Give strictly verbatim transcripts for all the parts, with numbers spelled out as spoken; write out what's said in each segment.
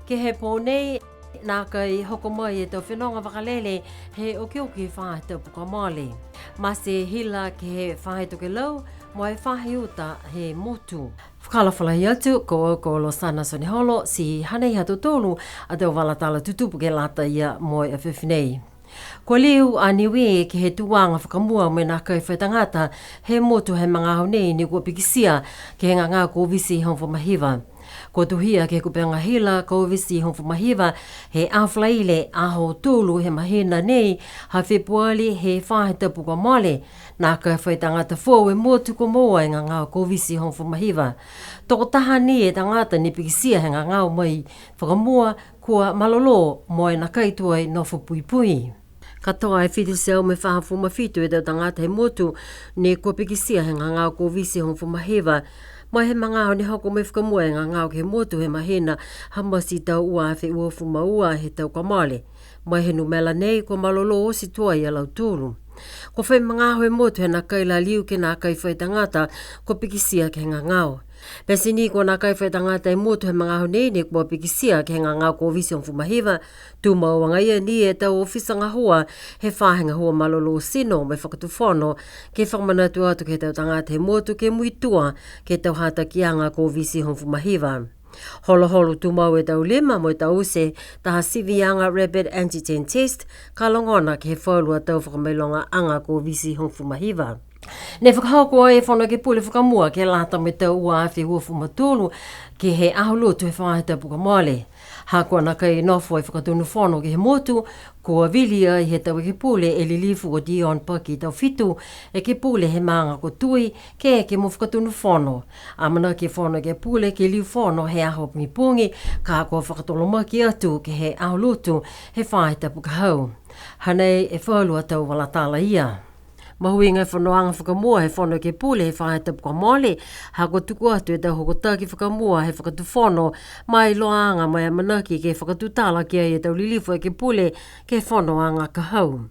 Ke he pō nei, nākai hoko mai e tau fenoga vakalele he okioki he faahi tapu kua mole. Mate hila ke he faahi tokelau, mo e faahi uta he motu. Fakaalofa lahi atu, ko, ko Losana Soneholo, ti hanei ha tautolu a tau vala tala tutupu ke lata ia mo e afiafi nei. Kua liu a Niue ke he tuaga fakamua mo e nākai fai tagata he motu he magaaho nei ne kua pikitia ke he gagao Koviti hogofulu ma hiva. Kua tohia ke he kupega hila Koviti hogofulu ma hiva he aho Falaile, aho tolu he mahina nei ha Fepuali he faahi tapu kua mole, nākai fai tagata foou e motu kua moua e gagao Koviti hogofulu ma hiva. Tokotaha ni e tagata ne pikitia he gagao mai fakamua, kua malolō mo e nākai tuai nofo puipui. Katoa e fitu e teau mo e fāgofulu ma fitu e tau tagata he motu ne kua pikitia he gagao Koviti hogofulu ma hiva. Mai he magaaho ne hoko mai fakamua e gagao ke he motu he mahina ha Mati tau ua afe uafulu ma ua he tau kua mole. Mai he numela nei kua malolō oti tuai a lautolu. Kua fai magaaho e motu he nākai la liu ke nākai fai tagata kua pikitia ke he gagao. Pete ni kua nākai fai tagata e motu he magaaho nei ne kua pikitia ke he gagao Koviti hogofulu ma hiva, tumau agaia ni e tau ofisa gahua he faahi gahua malolō tino mo e fakatufono ke fakamanatu atu ke he tau tagata he motu ke muitua ke he tau hatakiaga Koviti hogofulu ma hiva. Holoholo tumau e tau lima mo e taute taha siviaga rapid antigen test ka logona ke he falu a tau fakamailogaaga Koviti hogofulu ma hiva. Ne fakahoko ai e Fono Ekepule fakamua ke lata mo e tau ua afe uafulu ma tolu ke he Aho Lotu he faahi tapu kua mole. Ha kua nākai nofo e Fakatonu Fono ke he motu, kua vili ai he tau ekepule e Lilifu ko Dion Paki Taufitu, ekepule he maaga ko Tui, ke eke mo Fakatonu Fono. Amanaki e Fono Ekepule ke liu fono he aho pogipogi, ka kua fakatolomaki atu ke he Aho Lotu he faahi tapu ka hau. Hanei e falu a tau vala tala ia. Mahuiga e fonoaga fakamua he Fono Ekepule he faahi tapu kua mole, ha kua tuku atu e tau hokotaki fakamua he Fakatufono, ma e iloaaga mo e amanaki ke fakatutala ki ai e tau Lilifu Ekepule ke he fonoaga ka hau.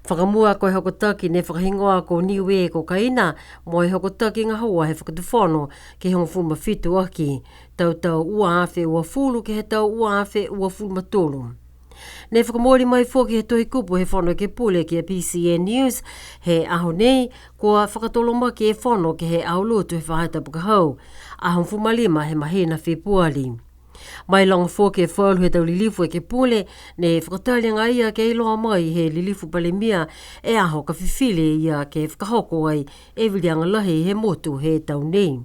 Fakamua ko e hokotaki ne fakahigoa ko Niue ko Kaina, mo e hokotaki gahua he Fakatufono ke he hogofulu ma fitu aki, tau tau ua afe uafulu ke he tau ua afe uafulu ma tolu. Ne fakamooli mai foki he Tohi Kupu he Fono Ekepule ki a B C N News, he aho nei, kua fakatolomaki e fono ke he Aho Lotu he faahi tapu ka hau, aho hogofulu ma lima he mahina Fepuali. Mailoga foki e falu he tau Lilifu Ekepule, ne fakatali agaia ke iloa mai he Lilifu Palemia e aho ka fifili e ia ke fakahoko ai e viliaga lahi he motu he tau nei.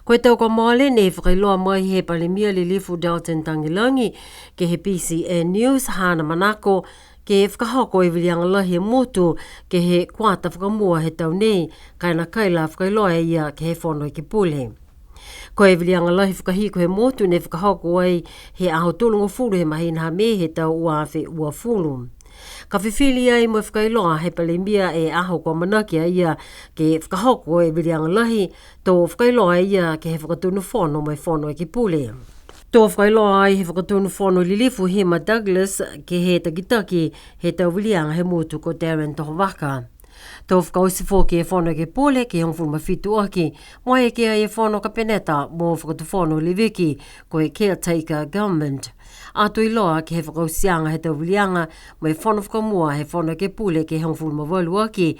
Ko e tau kua mole ne fakailoa mai he Palemia Lilifu Dalton Tagelagi ke he B C N News haana manako ke fakahoko e viliaga lahi he motu ke he kuata fakamua he tau nei, ka e nākai la fakailoa e ia ke he Fono Ekepule. Ko e viliaga lahi fakahiku he motu ne fakahoko ai he aho tolugofulu he mahina ha Me he tau ua afe uafulu. Ka fifili ai mo e fakailoa he Palemia e aho kua amanaki a ia ke fakahoko e viliaga lahi, to fakailoa e ia ke he Fakatonu Fono mo e Fono Ekepule. To fakailoa ai he Fakatonu Fono Lilifu Hima Douglas ke he takitaki he tau viliaga he motu ko Darren Tohovaka. To fakaoti foki e Fono Ekepule ke hogofulu ma fitu aki, mo e eke ai e Fono Kapeneta mo Fakatufono Leveki, ko e caretaker government. Ato iloa ke he fakaotiaga he tau viliaga mo e fono fakamua he Fono Ekepule ke hogofulu ma valu aki.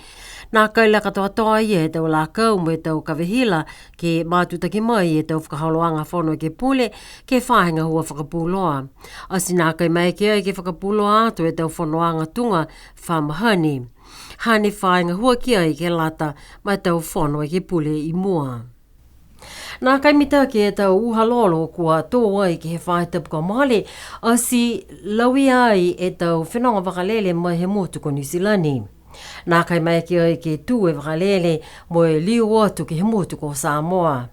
Nākai la katoatoa ia he tau lakau mo e tau kavehila ke matutaki mai e tau fakaholoaga Fono Ekepule ke he faahi gahua fakapuloa. Ati nākai maeke ai ke fakapuloa atu e tau fonoaga tuga fa mahani. Hane fai gahua ki ai ke lata ma e tau Fono Ekepule i mua. Nākai mitaki e tau uha lolo kua tō ai ke he faahi tapu kua mole, ati lauia ai e tau fenoga vakalele mai he motu ko Niu Silani. Nākai maeke ai ke tū e vakalele mo e liu atu ke he motu ko Samoa.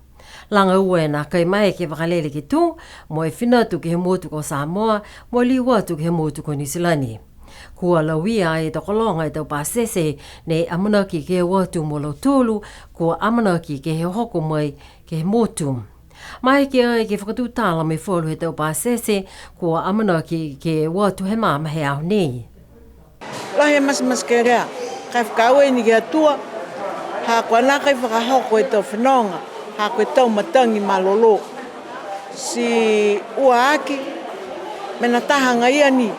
Laga ua e nākai maeke e vakalele ke tū, mo e fina atu ke he motu ko Samoa, mo e liu atu ke he motu ko Niu Silani. Kua lauia e tokologa e tau pasese ne amanaki ke o atu mo lautolu kua amanaki ke hohoko mai ke he motu. Maeke ai ke fakatutala mo e falu he tau pasese kua amanaki ke o atu he magaaho he aho nei. Lahi e matematekelea, ka e fakaaue ni ke he Atua, ha kua nākai fakahoko e tau fenoga, ha ko e tau matagi malolō. Ti ua aki, Mena taha agaia ni,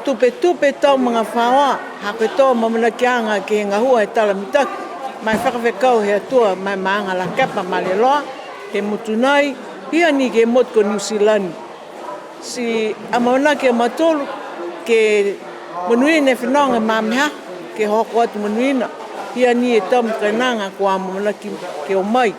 tupetupe tau magafaoa, ha ko e tau amaamanakiaga ke he gahua he tala mitaki, ma e fakafekau he Atua, ma e maaga Lakepa Maleloa, he motu nai, pihia ni ke he motu ko Niu Silani. Ti amaamanaki a mautolu ke monuina e fenoga ma meha, ke hoko atu monuina, pihia ni e tau matakainaga kua amaamanaki ke o mai.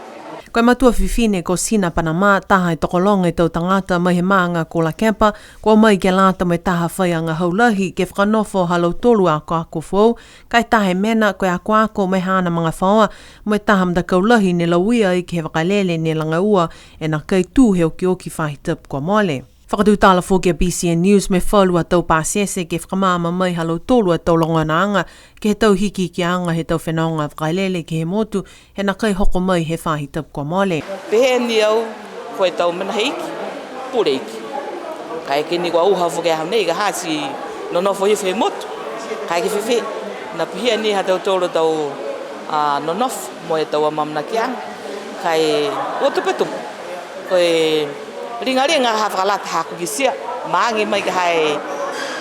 Ko e matua fifine ko Sina Panama, taha e tokologa e tau tagata mai he maaga ko Lakepa, kua o mai ke lata mo e taha faiaga hau lahi ke fakanofo ha lautolu a akoako foou, ka e taha e mena ko e akoako mo e haana magafaoa, mo e taha matakau lahi ne lauia ai ke he vakalele ne lagaua e nākai tū he okioki faahi tapu kua mole. Fakatutala foki a B C N News mo e falu a tau pasese ke fakamaama mai ha lautolu a tau logonaaga ke he tau hikihikiaga he tau fenoga vakalele ke he motu, he nākai hoko mai he faahi tapu kua mole. Pehē ni au, ko e tau mena he iki, pule iki. Ka e ke ni kua uha foki e aho nei, ka ha ti nonofo hifo he motu. Ka e ke fēfē, na pihia ni ha tautolu tau, a, nonofo mo e tau amaamanakiaga. Ka e ua tupetupe. Ko e ligaliga ha fakalata ha ko e kitia, maagi mai ka ha e,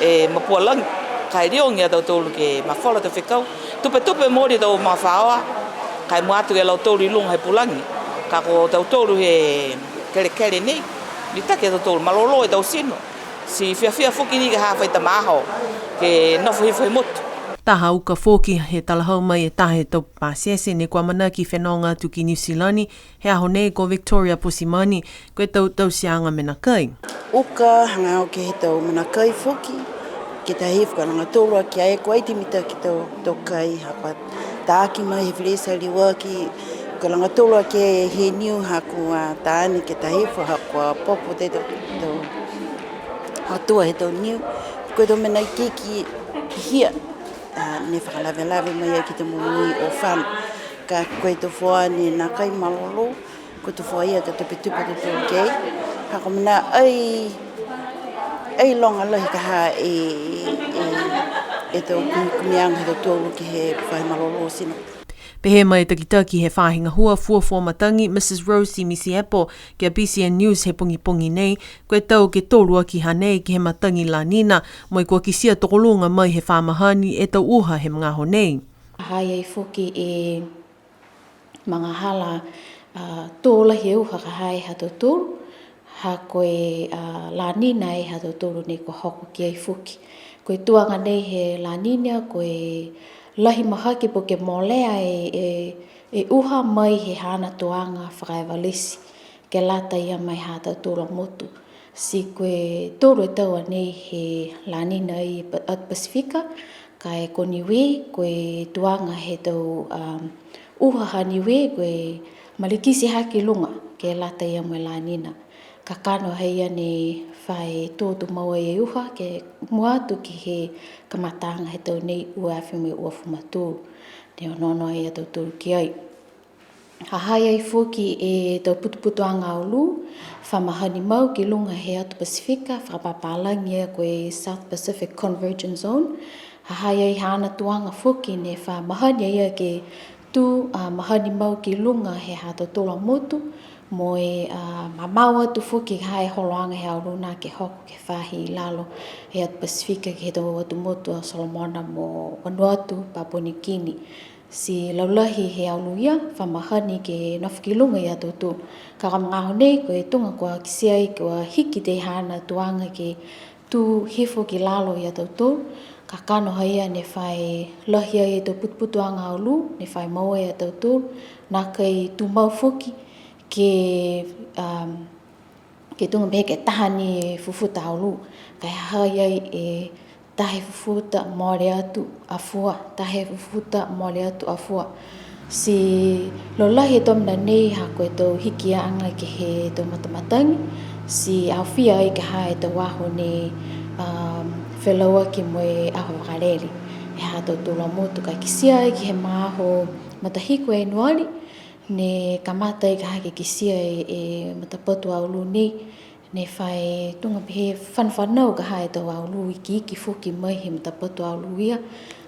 e mapua lagi, ka e liogi a tautolu ke mafola tau fekau. Tupetupe mooli tau magafaoa, ka e mua atu ke lautolu i luga he pulagi, ka ko tautolu he kelekele nei, mitaki a tautolu, malolō e tau tino, ti fiafia foki ni ka ha fai tama aho, ke nofo hifo he motu. Taha uka foki he talahau mai e taha he tau pasese ne kua amanaki fenoga atu ki Niu Silani, he aho nei ko Victoria Pusimani, ko e tau tauteaga mena kai. Uka hagaao ke he tau mena kai foki, ke tahi foki a lagatolu aki ai, kua ai te mitaki tau, tau kai, ha kua taaki mai he felesi liuaki, ko lagatolu aki he niu ha kua taane ke tahi foki, ha kua popo tei tau, tau atua he tau niu, ko e tau mena ikiiki hia, a, ne fakalavelave mai ai ke he tau momoui o fano. Ka ko e tau foa ne nākai malolō, ko e tau foa ia ka tupetupe a tautolu ki ai. Ha ko e mena ai, ai loga lahi ka ha e, e, e tau kumikumiaga ha tautolu ke he faahi malolō tino. Pehē mai e takitaki he faahi gahua fuafua matagi, Mrs Rosie Misiepo, ki a B C N News he pogipogi nei, ko e tau ke tolu aki hanei ke he matagi La Nina, mo e kua kitia tokoluga mai he fa mahani e tau uha he magaaho nei. Ha ha i ai foki e magahala, a, tō lahi e uha ka ha e ha tautolu, ha ko e, a, La Nina e ha tautolu nei kua hoko ki ai foki. Ko e tuaga nei he La Nina, ko e lahi mahaki po ke molea e, e, e uha mai he haana tuaga fakaevalesi, ke lata ia mo e ha tautolu a motu. Ti ko e tolu e tau a nei he La Nina i Pa-, Atu Pasifika, ka e ko Niue, ko e tuaga he tau, um, uha ha Niue, ko e malikiti hake i luga, ke lata ia mo e La Nina. Kakano ha ia ne fa e tō tumau ai e uha, ke mua atu ke he kamataaga he tau nei ua afe mo e uafulu ma tolu. Ne onoono ai a tautolu ki ai. Ha ha i ai foki e tau putuputuaga aolū, fa mahani mau ki luga he atu Pasifika, fakapapālagi ia ko e South Pacific Convergence Zone. Ha ha i ai haana tuaga foki ne fa mahani a ia ke tū, a, mahani mau ki luga he ha tautolu a motu, mo e, a, mamao atu foki ha e holoaga he aolū nā ke hoko ke he faahi i lalo he atu Pasifika ke he tau atu motu a Solomona mo Vanuatu, Papua Niu Kini. Ti laulahi he aolū ia, fa mahani ke nofo ki luga ia tautolu. Ka ko e magaaho nei, ko e tuga kua kitia ai, kua hiki tei haana tuaga ke tū hifo ki lalo ia tautolu. Kakano ha ia ne fa e lahi ai e tau putuputuaga aolū, ne fa e moua ia tautolu. Nākai tumau foki ke, um, ke tuga pehē ke taha ni e fufuta aolū, ka e ha ha i ai e taha e fufuta mole atu afua, taha e fufuta mole atu afua. Ti laulahi e tau mena nei ha ko e tau hikiaga ke he tau matamatagi, ti aofia ai ke he tau aho ne, um, felauaki mo e aho vakalele. E ha tautolu a motu ka kitia ai ke he magaaho matahiku e Ianuari, ne kamata ai ka ha ke kitia e, e matapatu aolū nei, ne fa e tuga pehē fanafanau ka ha e tau aolū ikiiki foki mai he matapatu aolū ia,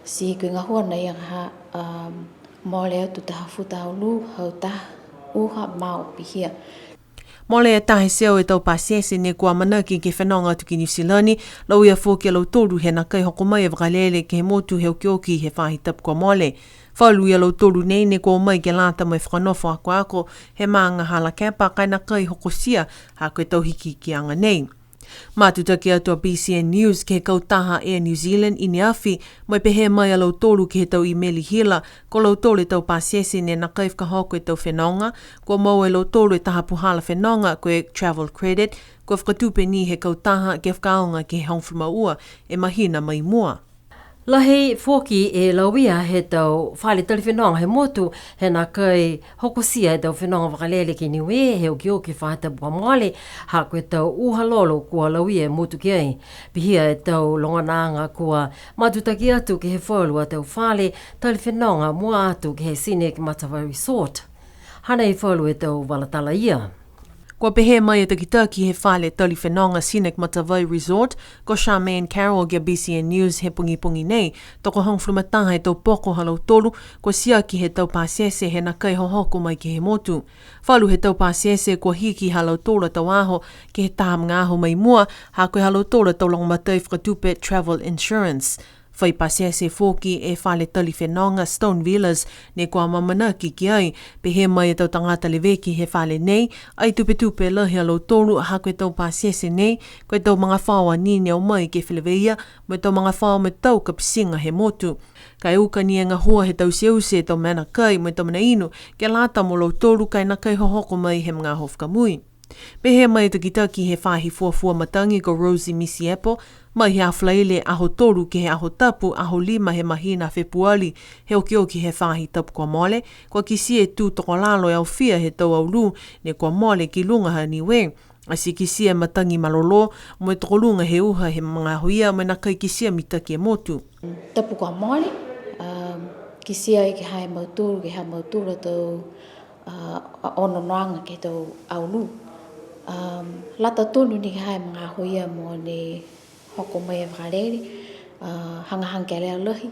ti ko e gahua na ia ka ha, um, mole atu taha futa aolū, hau taha, uha, mao, pihia. Mole e taha e teau e tau pasese ne kua amanaki ke fenoga atu ki Niu Silani, lauia foki a lautolu he nākai hoko mai e vakalele ke he motu he okioki he faahi tapu kua mole. Falu ia lautolu nei ne kua o mai ke lata mo e fakanofo akoako he maaga ha Lakepa ka e nākai hokotia ha ko e tau hikihikiaga nei. Matutaki atu a B C N News ke he kautaha Air New Zealand i ne afi, mo e pehē mai a lautolu ke he tau imeli hila, ko lautolu e tau pasese ne nākai fakahoko e tau fenoga, kua moua e lautolu e taha puhala fenoga ko e travel credit, kua fakatupe ni he kautaha ke fakaaoga ke he hogofulu ma ua e mahina mai mua. Lahi foki e lauia he tau fale tali fenoga he motu, he nākai hokotia e tau fenoga vakalele ki Niue he okioki faahi tapu kua mole, ha ko e tau uha lolo kua lauia e motu ki ai. Pihia e tau logonaaga kua matutaki atu ke he falu a tau fale tali fenoga mua atu ke he Scenic Matavai Resort. Hanei falu e tau vala tala ia. Kua pehē mai e takitaki he fale tali fenoga Scenic Matavai Resort, ko Charmaine Carroll ki a B C N News he pogipogi nei, tokohogofulu ma taha e tau poko ha lautolu, kua tiaki he tau pasese he nākai hohoko mai ke he motu. Falu he tau pasese kua hiki ha lautolu a tau aho ke he taha magaaho mai mua, ha ko e ha lautolu a tau lagomatai fakatupe travel insurance. Fai pasese foki e fale tali fenoga Stone Villas ne kua amaamanaki ki ai, pehē mai e tau tagata leveki he fale nei, ai tupetupe lahi a lautolu ha ko e tau pasese nei, ko e tau magafaoa ni ne o mai ke feleveia mo e tau magafaoa mo e tau kapitiga he motu. Ka e uka ni e gahua he tauteute e tau mena kai mo e tau mena inu ke lata mo lautolu ka e nākai hohoko mai he magaaho fakamui. Pehē mai e takitaki he faahi fuafua matagi ko Rosie Misiepo, mai he Aho Falaile aho tolu ke he Aho Tapu aho lima he mahina Fepuali he okioki he faahi tapu kua mole, kua kitia e tū tokolalo e aofia he tau aulū ne kua mole ki luga ha Niue. Ati kitia e matagi malolō mo e tokoluga he uha he magaaho ia mo e nākai kitia mitaki e motu. Tapu kua mole, um, kitia ai ke he mautolu, ke he mautolu a tau, uh, onoonoaga ke he tau aulū. Um, lata tonu ni ke he magaaho ia mo ne hoko mai e vakalele, uh, hagahaga kelea lahi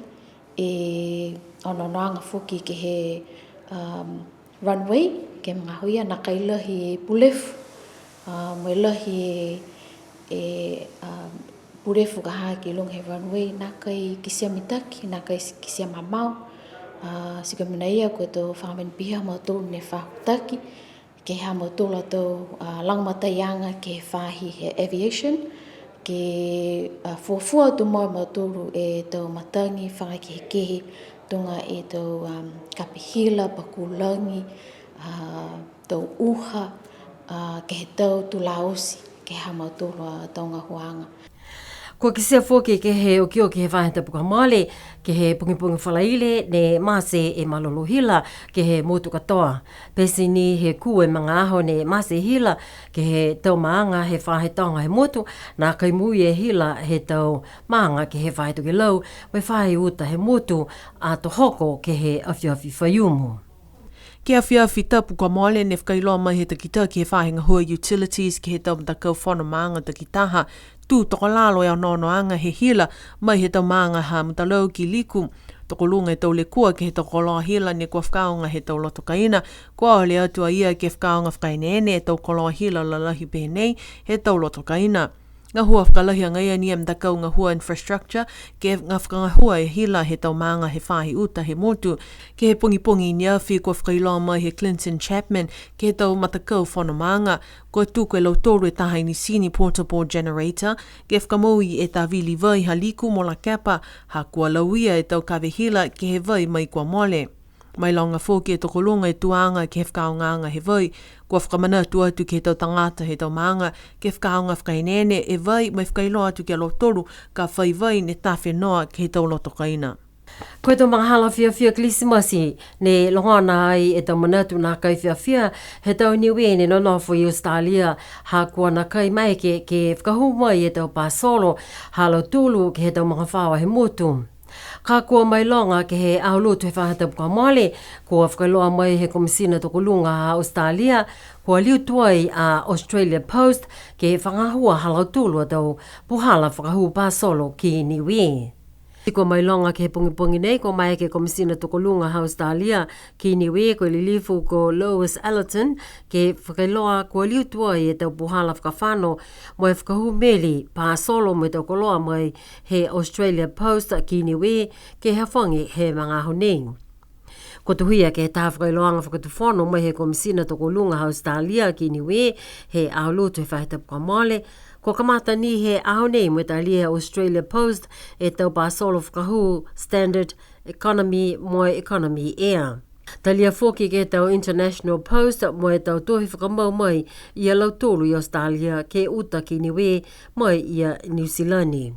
e onoonoaga foki ke he, um, runway, ke he magaaho ia nākai lahi e pulefu, uh, mo e lahi e, e, um, pulefu ka ha ki luga he runway, nākai kitia mitaki, nākai kitia mamao, uh, ti ko e mena ia ko e tau faga mena pihia ha mautolu ne fakahokotaki, ke he ha mautolu a tau, uh, lagomataiaga ke he faahi he aviation, ke, uh, fuafua atu mo mautolu e tau matagi fakakehekehe, tuga e tau, um, kape hila, paku lagi, uh, tau uha, uh, ke he tau tula oti, ke he ha mautolu a tau gahuaaga. Kua kitia foki ke he okioki he faahi tapu kua mole, ke he pogipogi Falaile ne mate e malolō hila ke he motu katoa. Pete ni he kū e magaaho ne mate e hila ke he tau maaga he faahi toga he motu, nākai moui e hila he tau maaga ke he faahi tokelau mo e faahi uta he motu, ato hoko ke he afiafi Faiumu. Ke he afiafi Tapu kua mole ne fakailoa mai he takitaki he faahi gahua Utilities ke he tau matakau fono maaga takitaha, tū tokolalo e onoonoaga he hila mai he tau maaga ha Mutalau ki Liku. Tokoluga e tau lekua ke he tau koloa hila ne kua fakaaoga he tau loto kaina, kua ole atu a ia ke fakaaoga fakaeneene e tau koloa hila lalahi pehē nei he tau loto kaina. Gahua fakalahi agaia ni e matakau gahua infrastructure ke fakagahua e hila he tau maaga he faahi uta he motu. Ke he pogipogi i ne afi kua fakailoa mai he Clinton Chapman ke he tau matakau fono maaga, kua tuku e lautolu e taha inisini portable generator ke fakamoui e tavili vai ha Liku mo Lakepa, ha kua lauia e tau kave hila ke he vai mai kua mole. Mailoga foki e tokoluga e tuaga ke he fakaaogaaga he vai, kua fakamanatu atu ke he tau tagata he tau maaga ke fakaaoga fakaeneene e vai mo e fakailoa atu ki a lautolu ka fai vai ne tafe noa ke he tau loto kaina. Ko e tau magahala fiafia Kilisimasi ne logona ai e tau manatu nākai fiafia he tau Niue ne nonofo i Australia, ha kua nākai maeke ke fakahū mai e tau pasolo ha lautolu ke he tau magafaoa he motu. Ka kua mailoga ke he Aho Lotu he faahi tapu kua mole, kua fakailoa mai he Komisina Tokoluga ha Australia, kua liu tuai a Australia Post ke fakagahua ha lautolu a tau puhala fakahū pasolo ki Niue. Ti kua mailoga ke he pogipogi nei, kua maeke e Komisina Tokoluga ha Australia ki Niue, ko e Lilifu ko Lois Ellerton, ke fakailoa kua liu tuai e tau puhala fakafano mo e fakahū meli, pasolo mo e tau koloa mai he Australia Post ki Niue, ke hafagi he magaaho nei. Kua tohia ke he taha fakailoaga fakatufono mai he Komisina Tokoluga ha Australia ki Niue he Aho Lotu he faahi tapu kua mole, kua kamata ni he aho nei mo e talia he Australia Post e tau pasolo fakahū Standard, Economy mo e Economy Air. Talia foki ke he tau International Post mo e tau tohi fakamau mai ia lautolu i Australia ke uta ki Niue mai ia Niu Silani.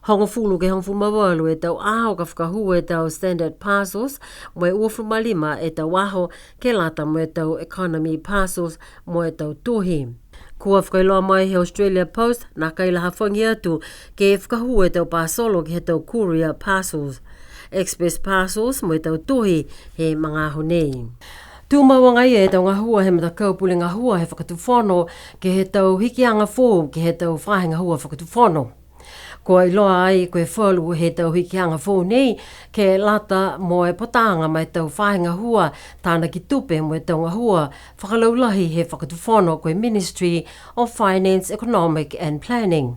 Hogofulu ke hogofulu ma valu e tau aho ka fakahū e tau standard parcels, mo e uafulu ma lima e tau aho ke lata mo e tau economy parcels mo e tau tohi. Kua fakailoa mai he Australia Post, nākai la hafagi atu ke fakahū e tau pasolo ke he tau courier parcels, express parcels mo e tau tohi he magaaho nei. Tumau agaia e tau gahua he matakau pule gahua he fakatufono ke he tau hikiaga foou ke he tau faahi gahua fakatufono. Kua iloa ai ko e falu he tau hikiaga foou nei, ke lata mo e potaaga ma e tau faahi gahua tānaki tupe mo e tau gahua fakalaulahi he fakatufono ko e Ministry of Finance, Economic and Planning.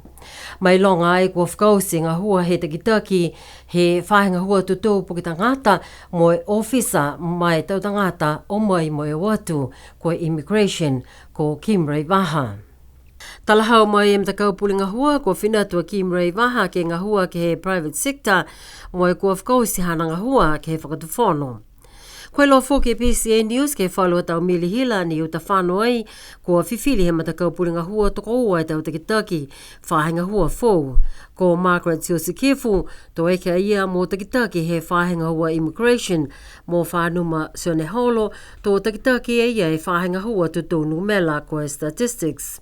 Mailoga ai kua fakaoti e gahua he takitaki he faahi gahua totou puke tagata mo e ofisa ma e tau tagata o mai mo e o atu, ko e immigration, ko Kim Raivaha. Talahau mai e matakau pule gahua, kua fina atu a Kim Raivaha ke gahua ke he private sector, mo e kua fakaoti haana gahua ke he fakatufono. Kua iloa foki e BCN News ke he falu a tau meli hila ne uta fano ai, kua fifili he matakau pule gahua tokoua e tau takitaki faahi gahua foou. Ko Margaret Siosikefu, to eke a ia mo takitaki he faahi gahua immigration, mo Fanuma Sioneholo, to takitaki a ia e faahi gahua totou numela ko e statistics.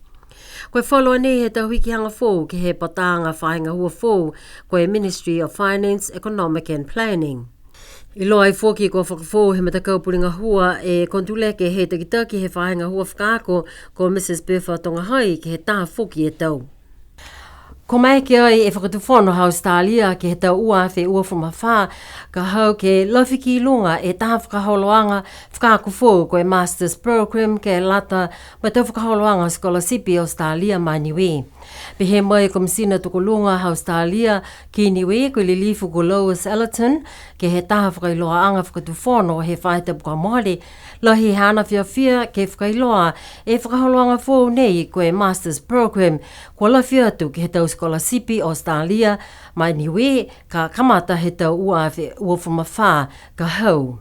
Ko e falu a nei he tau hikiaga foou ke he pataaga faahi gahua foou, ko e Ministry of Finance, Economic and Planning. Iloa ai foki kua fakafoou he matakau pule gahua e konotuleke he takitaki he faahi gahua fakaako, ko Mrs Birtha Togahai, ke he taha foki e tau. Kua maeke ai e fakatufono ha Australia ke he tau ua afe uafulu ma fā, ka hau ke lafi ki luga e taha fakaholoaga fakaako foou ko e Masters Program ke lata mo e tau fakaholoaga scholarship i Australia ma Niue. Pehē mai e Komisina Tokoluga ha Australia ki Niue ko e Lilifu ko Lois Ellerton, ke he taha fakailoaaga fakatufono he faahi tapu kua mole, lahi haana fiafia ke fakailoa e fakaholoaga foou nei ko e Masters Program, kua lafi atu ke he tau scholarship i Australia ma Niue, ka kamata he tau ua afe uafulu ma fā ka hau.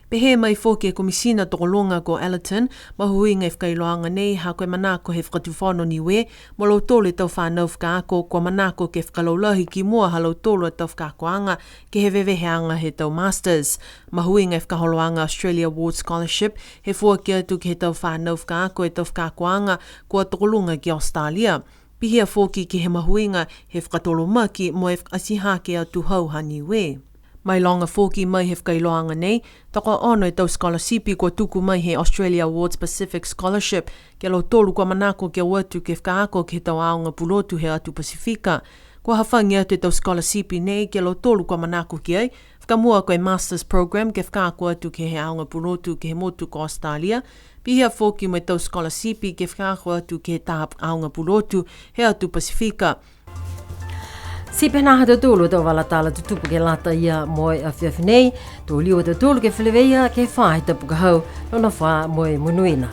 Pehē mai foki e Komisina Tokoluga ko Ellerton, mahuiga e fakailoaga nei ha ko e manako he fakatufono Niue, mo lautolu e tau fanau fakaako, kua manako ke fakalaulahi ki mua ha lautolu a tau fakaakoaga, ke he veveheaga he tau Masters. Mahuiga e fakaholoaga Australia Award Scholarship, he foaki atu ke he tau fanau fakaako e tau fakaakoaga, kua tokoluga ki Australia. Pihia foki ke he mahuiga he fakatolomaki mo e fakaatihake atu hau ha Niue. Mailoga foki mai he fakailoaga nei, tokoono e tau scholarship kua tuku mai he Australia Awards Pacific Scholarship, ki a lautolu kua manako ke o atu ke fakaako ke he tau aoga pulotu he atu Pasifika. Kua hafagi atu e tau scholarship nei ki a lautolu kua manako ki ai, fakamua ko e Masters Program ke fakaako atu ke he aoga pulotu ke he motu ko Australia, pihia foki mo e tau scholarship ke fakaako atu ke he taha aoga pulotu he atu Pasifika. Ti pihia ha tautolu tau vala tala tutupu ke lata ia mo e afiafi nei, to liu a tautolu ke feleveia ke he faahi tapu ka hau, nonofo ā mo e monuina.